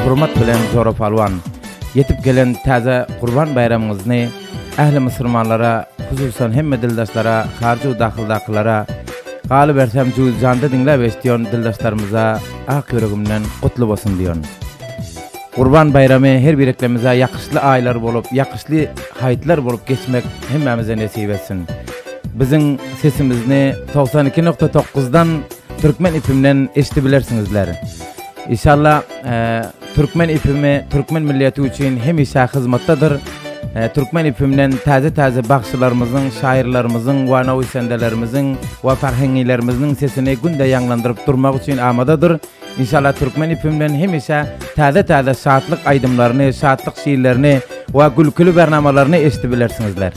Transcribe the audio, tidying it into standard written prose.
Hurmat bilen Jora Palwan. Ýetip gelen täze Gurban baýramyňyzny ähli musurmanlara, hususan hemme dildaşlara, harju dahyldakylara, galybersem Jüwzjanda diňläp eşidýon dildaşlarymyza ak ýüregimden gutly bolsun diýon. Gurban baýramy her bireklemize ýakyşly aýlar bolup, ýakyşly haýytlar bolup geçmek hemmämize nesip etsin. Biziň sesimizni 92 nokta dokuzdan Türkmen ipimden eşidibilersiňizler. Inşallah e, Türkmen ipimi türkmen milleti üçin hemişe hyzmatdadyr. E, türkmen ipimden täze-täze bagşylarymyzyň, şaýyrlarymyzyň we nowisendelerimiziň we ferhengilerimizniň sesini günde ýaňlandyryp durmak üçin amadadyr. Inşallah Türkmen ipimden hemişe täze-täze şatlyk aýdymlaryny, şatlyk şiirlerini we gülküli bernamalaryny eşidibilersiňizler.